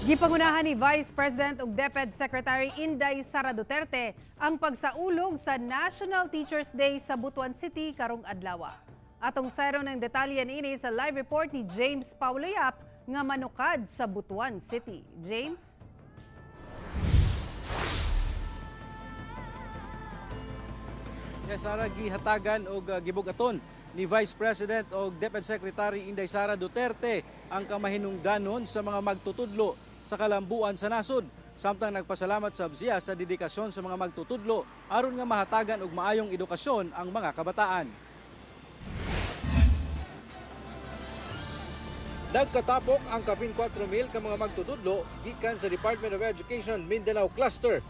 Gipangunahan ni Vice President ug DepEd Secretary Inday Sara Duterte ang pagsaulog sa National Teachers Day sa Butuan City karong adlaw. Atong sayron ng detalye niini sa live report ni James Paulo Yap nga manukad sa Butuan City. James? Yes, Sara, gihatagan og gibug-aton ni Vice President og DepEd Secretary Inday Sara Duterte ang kamahinungdanon sa mga magtutudlo sa kalambuan sa nasod. Samtang nagpasalamat sab siya sa dedikasyon sa mga magtutudlo aron nga mahatagan og maayong edukasyon ang mga kabataan. Nagkatapok ang kapin 4,000 ka mga magtutudlo gikan sa Department of Education Mindanao Cluster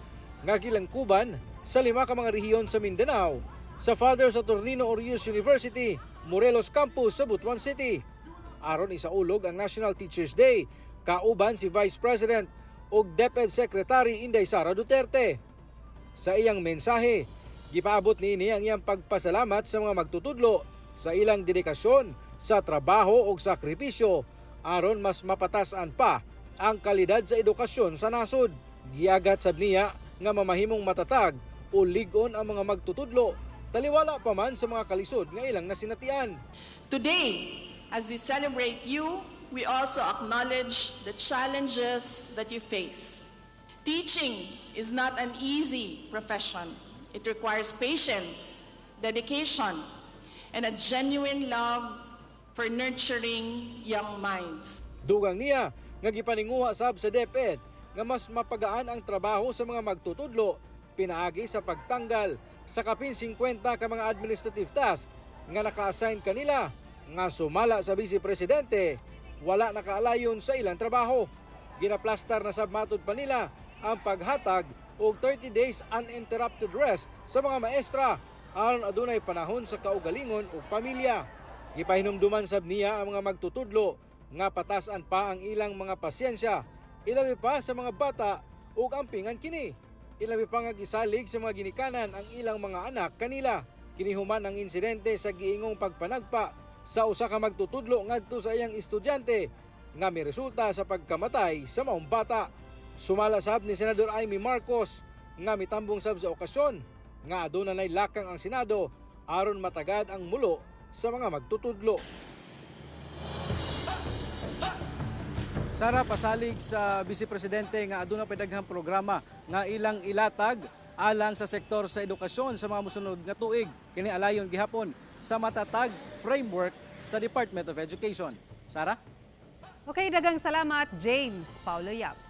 nga gilangkuban sa 5 ka mga rehiyon sa Mindanao sa Father Saturnino Orius University, Morelos Campus sa Butuan City. Aron isaulog ang National Teachers Day, kauban si Vice President ug DepEd Secretary Inday Sara Duterte. Sa iyang mensahe, gipaabot niini ang iyang pagpasalamat sa mga magtutudlo sa ilang dedikasyon sa trabaho ug sakripisyo aron mas mapatasan pa ang kalidad sa edukasyon sa nasod. Giagat sab niya nga mamahimong matatag o lig-on ang mga magtutudlo taliwala pa man sa mga kalisod nga ilang nasinatian. Today, as we celebrate you, we also acknowledge the challenges that you face. Teaching is not an easy profession. It requires patience, dedication, and a genuine love for nurturing young minds. Dugang niya nga gipaninguha sab sa DepEd nga mas mapagaan ang trabaho sa mga magtutudlo pinaagi sa pagtanggal sa kapin 50 ka mga administrative task nga naka-assign kanila nga sumala sa Vice Presidente wala nakaalayon sa ilang trabaho. Ginaplastar na sab matud pa nila ang paghatag og 30 days uninterrupted rest sa mga maestra aron adunay panahon sa kaugalingon ug pamilya. Gipahinumduman sab niya ang mga magtutudlo nga patasan pa ang ilang mga pasyensya, ilabi pa sa mga bata ug ampingan kini. Ilabi pa nga gisalig sa mga ginikanan ang ilang mga anak kanila. Kini human ang insidente sa giingong pagpanagpa sa usa ka magtutudlo ngadto sa iyang estudyante nga miresulta sa pagkamatay sa maong bata. Sumala sab ni Senador Imee Marcos nga mitambong sab sa okasyon nga aduna nay lakang ang Senado aron matagad ang mulo sa mga magtutudlo. Sara, pasalig sa Vice Presidente nga aduna pa daghang programa nga ilang ilatag alang sa sektor sa edukasyon sa mga mosunod nga tuig. Kini alayon gihapon sa matatag framework sa Department of Education. Sara? Okay, daghang salamat, James Paulo Yap.